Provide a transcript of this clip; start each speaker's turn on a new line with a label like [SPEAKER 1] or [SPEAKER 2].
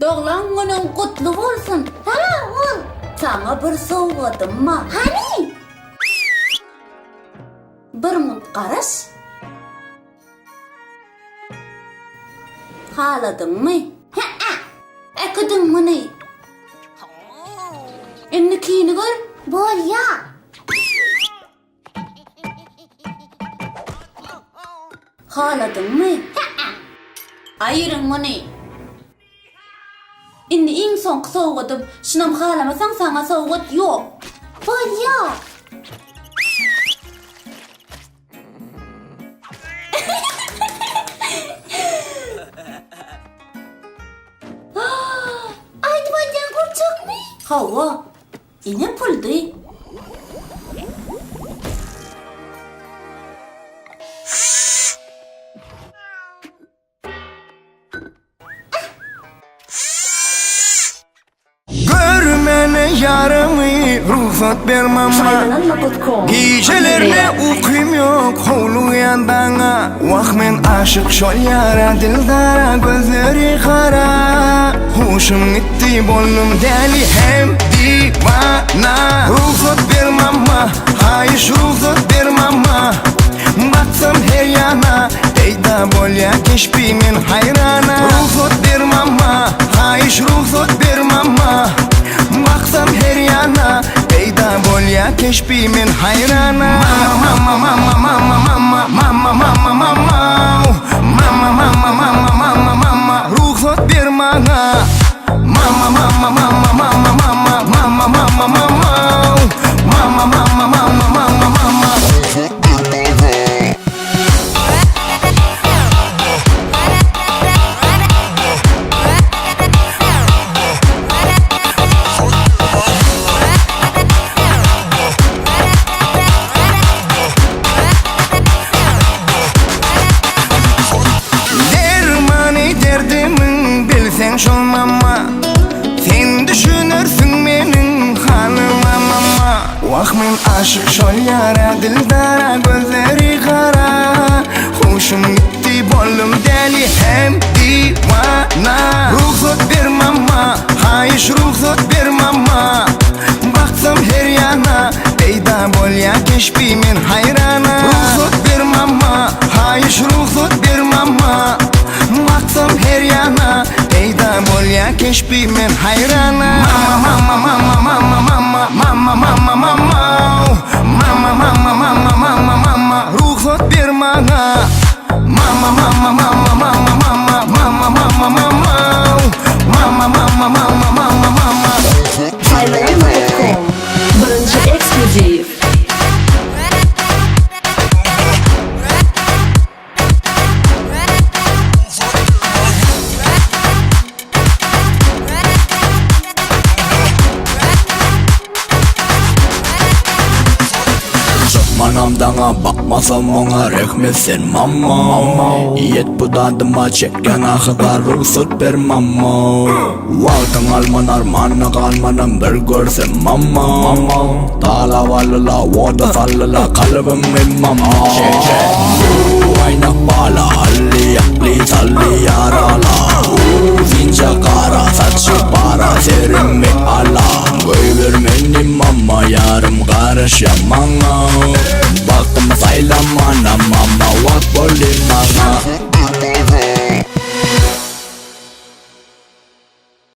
[SPEAKER 1] Doglan günüň gutly bolsun! Sag bol! Saňa bir sowgadym bar. Hany? Bir munt garaş. Haladyňmy? Hä-ä! Äkidiň muny. Indikini gör. Bolýa. Haladyňmy? Hä-ä! Aýyryň muny. Indi iň soňky sowgadym. Şunam halamasaň saňa sowgat ýok. Bolýa. Aýdyp aýdýan gurjakmy? Hawa. Ine puldy.
[SPEAKER 2] Görmene ýarymy rugsat ber mama Gijelerine ukym ýok howlugýan daňa Wah men aşyk şol ýara dildara gözleri gara Huşum gitdi boldum däli hem diwana Rugsat ber mama haýyş rugsat ber mama Baksam her ýana Peýda bolýa keşbi men haýrana Rugsat ber mama Haýyş rugsat ber mama Baksam her ýana Peýda bolýa keşbi men haýrana Mama mama mama mama mama mama mama Mama mama mama mama mama Rugsat ber maňa Mama mama mama mama mama mama mama mama Mama mama mama mama mama Dermany derdimiň bilseň şol mama Sen düşünersiň meniň halyma mama Wah men aşyk şol ýara dildara gözleri gara Huşum gitdi boldum däli hem diwana Rugsat ber mama haýyş rugsat ber mama Baksam her ýana peýda bolýa keşbi men haýrana Rugsat ber mama haýyş rugsat ber mama Baksam her ýana peýda bolýa keşbi men haýrana Mama mama mama mama mama mama mama mama Mama mama mama mama mama rugsat ber maňa Mama mama mama mama mama mama mama mama Mama mama mama mama mama
[SPEAKER 3] Hayvanam.com Birinji ekskluziw.
[SPEAKER 4] Çykmanam daňa bakmasam oňa rehmet sen mamma Ýet bu dadyma çekýän ahy-zar rugsat ber mamma Wagtyň alman armana galmanam bir görsem mamma Talap alyla oda salyla kalbymy mamma Aýnak bala ally ýakly sally ýarala Uzynja gara saçy para serimi ala Goýber meni mama ýarym garaşýa maňa Bagtymy saýlamana mama wagt boldy maňa.